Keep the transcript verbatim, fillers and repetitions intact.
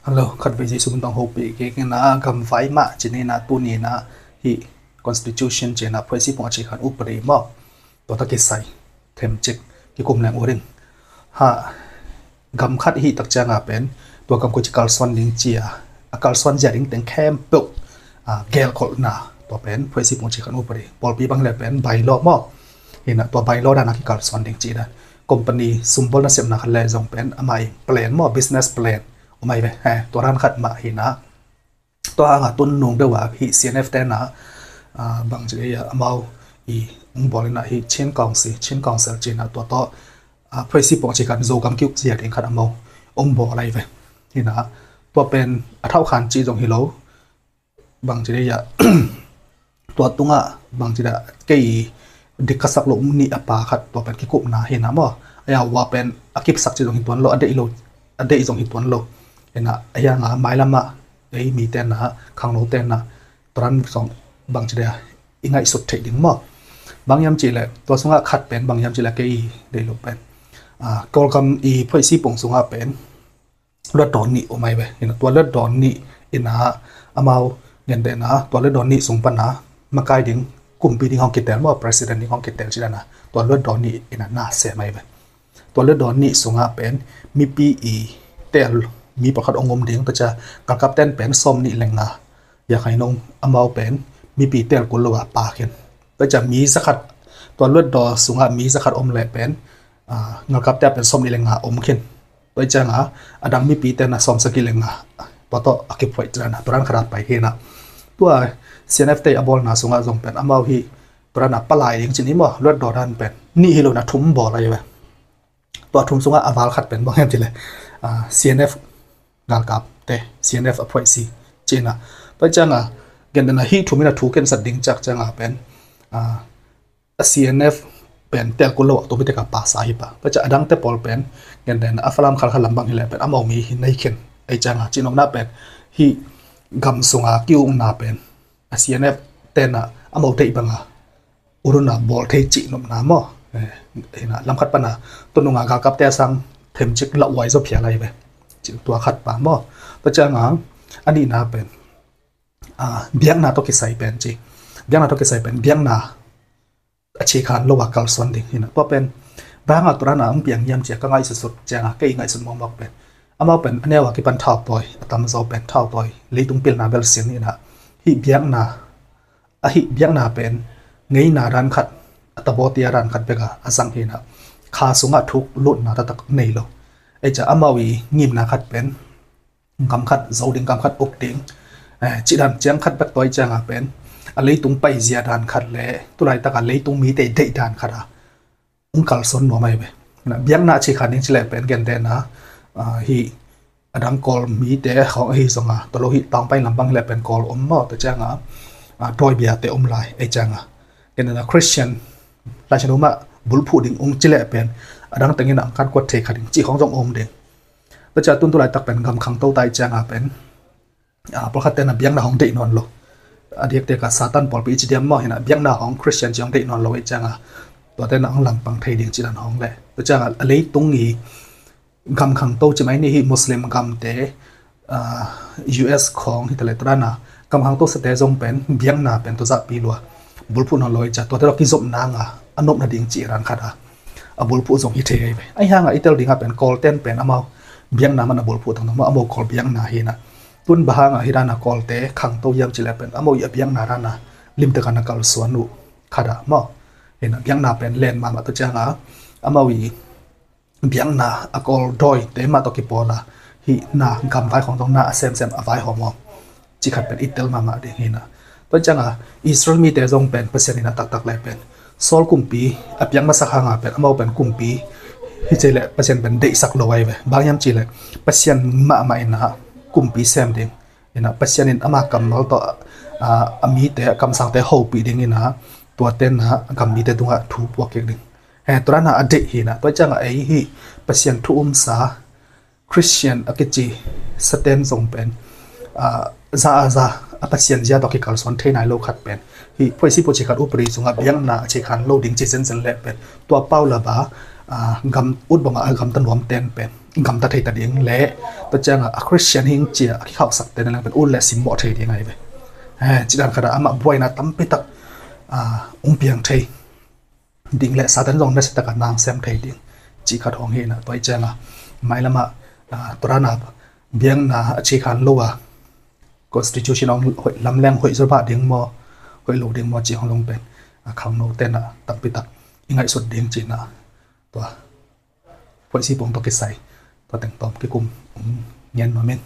Hello, khatvei Jesu min tawh hopih kik ina, gamvai mah ci-in ina, tuni ina hih constitution ci-in a phuaisi pong a cih khan upadi maw, tua tawh kisai themcik kikum leng uh ding. Ha, gam khat hih tak cianga pen tua gam koi ci kalsuan ding ci-a, a kalsuan zia ding teng khempeuh a, gelkholhna tua pen phuaisi pong cih khan upadi, pawlpi bang le pen bylaw maw. Ina tua bylaw dan a kikalsuan ding cih dan. Company sumbawlna sepna khat le zong pen amah i plan maw, business plan om ahi ve. He, tua dan khat mah hi ina. Tua hanga tun nung deuh a hih C N F te ina, a, bang ci dei a, amau i ong bawl ina hih Chin Council, Chin Council ci ina tua tawh, a, phuaisi pong cih khan Zogam kiuk zia ding khat amau ong bawl ahi ve. Ina tua pen a thau khan cih zong hi lo. Bang ci dei a, tua tungah bang ci dei a, kei dik ka sak loh nih a pa khat tua pen kikupna hi ina maw. A, a ua pen a kipsak ci zong hi tuan lo, a deih lo, a deih zong hi tuan lo. Ina a hianga mailamah ei mite ina, khangnote ina, tua dan zong bang ci dei a, i ngaihsut theih ding maw. Bang hiam cih leh tua sungah khat pen bang hiam cih leh kei deih loh pen, a, Kawlgam i phuaisi pong sungah pen luatdaw nih om ahi ve. Ina tua luatdaw nih ina amau gentehna tua luatdaw nih sung pana makai ding, kumpi ding hong kitel maw, president ding hong kitel ci dan a tua luatdaw nih ina na sem ahi ve. Tua luatdaw nih sungah pen mipi i tel mi pakhat ong om ding, tua cia galkapten pen sawm nih le nga, ya khai nong amau pen mipi tel kul lo a pa khin. Tua cia mi zakhat, tua luatdaw sungah mi zakhat om leh pen, a, galkapte pen sawm nih le nga om khin. Tua cianga a dang mipite ina sawm sagih le nga, tua tawh a kiphuaih ci dan a tua dan khat a pai hi ina. Tua C N F te a bawlna sungah zong pen amau hih tua dan a palai ding ci ni maw, luatdaw dan pen nih hi lo ina thum bawl ahi ve. Tua thum sungah a val khat pen bang hiam cih leh, a, C N F galkapte, C N F a phuaisi ci ina. Tua cianga gentehna hih thum ina thu khensat ding cih cianga pen, a, a C N F pen tel kul lo a tua mite ka pasa hi pah. Tua cia a dangte pawl pen gentehna a Falam, Khalkha lam bang hi leh pen amau mi hi nei khin. Ei cianga cihnopna pen hih gam sunga ki-ukna pen a C N F te ina amau deih banga ut un a bawl thei cihnopna maw. Eh, hi ina lam khat pana tun nunga galkapte a sang themcik lauhuai zaw phial ahi ve. Cih tua khat pa maw. Tua cianga a nihna pen, a, biakna tawh kisai pen ci. Biakna tawh kisai pen biakna a cih khan lo a kalsuan ding hi ina. Tua pen bang hanga tua dan a ong piang hiam ci-a ka ngaihsutsut cianga kei ngaihsut mawkmawk pen, amau pen a neu a kipan thautawi, a tamzaw pen thautawi, leitung pilna bel sin hi ina. Hih biakna, a hih biakna pen ngeina dan khat, a tabawtia dan khat bek a, a zang hi ina. Kha sungah thuk lutna taktak nei lo. Ei cia amau i ngimna khat pen gam khat zo ding, gam khat uk ding, eh, cih dan ciang khat bek, tua cianga pen a leitung paizia dan khat le tulaitak a leitung mite deih dan khat a ong kalsuan nuam ahi ve. Ina biakna a cih khan ding ci leh pen gentehna, a, hih a dang Kawl mite khawng ahi zonga, tua lo hih taung pai lam bang hi leh pen Kawl om maw, tua cianga, a, dawibiate om lai, ei cianga gentehna Christian Laisiangtho mah bulphuh ding ong ci leh pen a dang teng ina ong kan kuat thei kha ding cih khawng zong om ding. Tua cia tun tulaitak pen gam khangto ta i cianga pen, a, pawlkhatte ina biakna hong deih nawn lo. A diakdiak a Satan pawlpi i ci diam maw, hi ina biakna hong Christian ci hong deih nawn lo i cianga tuate ina hong langpang thei ding cih dan hong leh. Tua cianga a leitung i gam khangto ci mai ni, hih Muslim gamte, a, U S khawng hi ta leh tua dan a gam khangto sate zong pen biakna pen tua zahpi lua bulphuh nawn lo i cia tuate lo kizopna nga a nopna ding cih dan khat a a bulphuh zong hi thei ahi ve. Ahi hanga i tel dinga pen Kawlten pen amau biakna man a bulphuh tangtang maw, amau Kawl biakna hi ina. Tun bang hanga hih dan a Kawlte khangto hiam ci leh pen amau i a biakna dan a limtakin a kalsuan uh khat a maw. Hi ina biakna pen len mahmah, tua cianga amau i biakna a Kawl dawite mah tawh kipawl a hih na gamvai khawng zong na a semsem a vaihawm hawm cih khat pen i tel mahmah ding hi ina. Tua cianga Israel mite zong pen Pasian ina taktak leh pen Saul kumpi a piak masak hanga pen amau pen kumpi hi ci leh Pasian pen deihsak lo ahi ve. Bang hiam ci leh Pasian mahmah ina kumpi sem ding. Ina Pasian in ama kammal tawh, a, a mite, a kamsangte hopih ding ina tuate ina a gam mite tungah thu puak kik ding. He, tua dan a a deih hi ina. Tua cianga ei hih Pasian thu umsa Christian a kici saten zong pen, a, za a za a Pasian zia tawh kikalsuan thei nai lo khat pen hih phuaisi pong cih khan upadi sungah biakna a cih khan lo ding ci zenzen leh pen tua paulap a, a, gam ut bangah a gamta nuamten pen gamta thei ta ding le, tua ciangah a Christian hing cia a kikhauhsakte na leng pen ut le simmawh thei ding ahi ve. Eh, ci dan khatah amah buaina tampi tak, ah, hong piang thei ding le Satan zong nasiatakah nang sem thei ding cih khat hong hi na, tua ciangah mailamah, ah, tua dana biakna a ci khan lo a constitution hong hoih lamleng hoih zaw bah ding maw, hoih lo ding maw cih hong zong pen, ah, khangno tenah tampi tak i ngaihsut ding cihna tua hoih si pong tua kisai tua teng tawm kikum hong ngen nuam in.